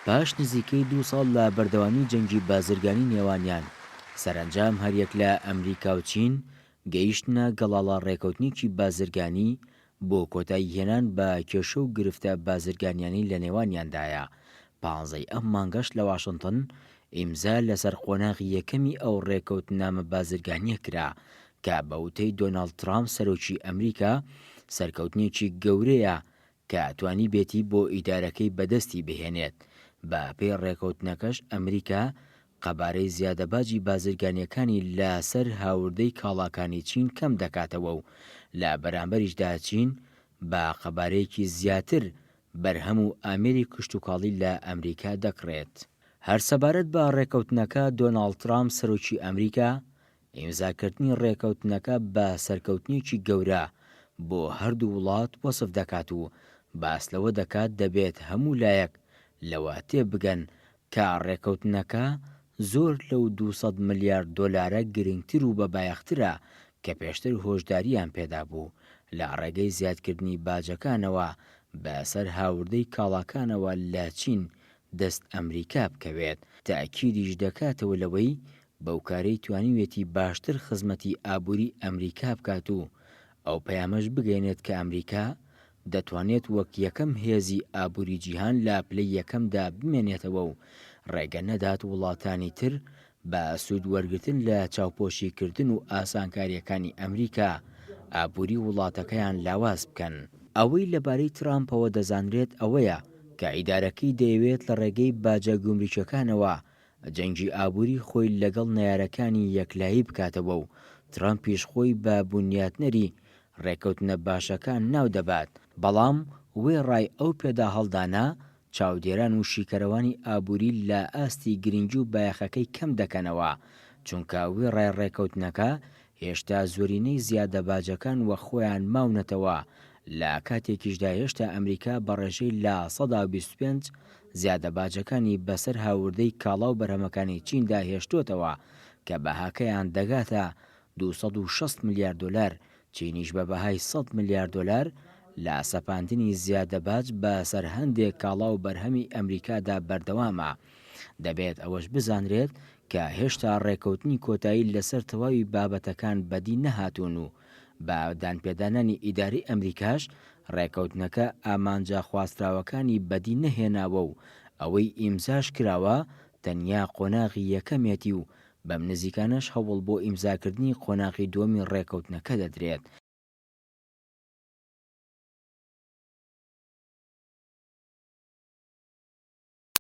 پاش نزیکەی دوو ساڵ لە بەردەوامی جەنگی بازرگانی نێوانیان، سەرەنجام هەریەک لە ئەمریکا و چین گەیشتنە گەڵاڵە ڕێکەوتنێکی بازرگانی بۆ کۆتایی هێنان بە کێشە و گرفتە بازرگانیانەی لە نێوانیاندایە، پانزەی ئەم مانگەش لە واشنتن ئیمزا لەسەر قۆناغی یەکەمی ئەو ڕێکەوتنامە بازرگانیە کرا کە بە وتەی دۆناڵد ترامپ سەرۆکی ئەمریکا سەرکەوتنێکی گەورەیە کە توانیبێتی بۆ ئیدارەکەی بەدەستی بهێنێت، بە پێی ڕێکەوتنەکەش ئەمریکا قەبارەی زیادەباجی بازرگانیەکانی لە سەر هاوردەی کاڵاکانی چین کەم دەکاتەوە و لە بەرامبەریشدا چین بە قەبارەیەکی زیاتر بەرهەم و ئامێری کشتوکاڵی لە ئەمریکا دەکڕێت. هەر سەبارەت بە ڕێکەوتنەکە دۆناڵد ترامپ سەرۆکی ئەمریکا ئیمزاکردنی ڕێکەوتنەکە بە سەرکەوتنێکی گەورە بۆ هەردوو وڵات وەسف دەکات و باس لەوە دەکات دەبێت هەموو لایەک لەوە تێبگەن کە ڕێکەوتنەکە زۆر لەو 200 ملیار دۆلارە گرنگتر و بەبایەخترە کە پێشتر هۆشدارییان پێدابوو لە ڕێگەی زیادکردنی باجەکانەوە بەسەر هاوردەی کاڵاکانەوە لە چین دەست ئەمریکا بکەوێت، تەئکیدیش دەکاتەوە لەوەی بەو کارەی توانیویەتی باشتر خزمەتی ئابووری ئەمریکا بکات و ئەو پەیامەش بگەیەنێت کە ئەمریکا دەتوانێت وەک یەکەم هێزی ئابووری جیهان لە پلەی یەکەمدا بمێنێتەوە و ڕێگە نەدات وڵاتانی تر بە سوود وەرگرتن لە چاوپۆشیکردن و ئاسانکارییەکانی ئەمریکا ئابووری وڵاتەکەیان لاواز بکەن. ئەوەی لەبارەی ترامپەوە دەزانرێت ئەوەیە کە ئیدارەکەی دەیەوێت لە ڕێگەی باجە گومرکیەکانەوە جەنگی ئابووری خۆی لەگەڵ نەیارەکانی یەکلایی بکاتەوە و ترەمپیش خۆی بە بونیاتنەری ڕێکەوتنە باشەکان ناو دەبات، بەڵام وێڕای ئەو پێداهەڵدانە، چاودێران و شیکەرەوانی ئابووری لە ئاستی گرنگی و بایەخەکەی کەم دەکەنەوە، چونکە وێڕای ڕێکەوتنەکە، هێشتا زۆرینەی زیادە باجەکان وەخۆیان ماونەتەوە، لە کاتێکیشدا هێشتا ئەمریکا بە ڕێژەی 25% زیادە باجەکانی بەسەر هاوردەی کاڵا و بەرهەمەکانی چیندا هێشتۆتەوە کە بەهاکەیان دەگاتە 260 ملیار دۆلار، چینیش بە بەهای 100 ملیار دۆلار لە سەپاندنی زیادە باج بە سەر هەندێک کاڵا و بەرهەمی ئەمریکادا بەردەوامە. دەبێت ئەوەش بزانرێت کە هێشتا ڕێکەوتنی کۆتایی لەسەر تەواوی بابەتەکان بەدی نەهاتوون و بە دانپێدانانی ئیدارەی ئەمریکاش ڕێکەوتنەکە ئامانجە خواستراوەکانی بەدی نەهێناوە و ئەوەی ئیمزاش کراوە تەنیا قۆناغی یەکەمێتی و بەم نزیکانەش هەوڵ بۆ ئیمزاکردنی قۆناغی دووەمی ڕێکەوتنەکە دەدرێت.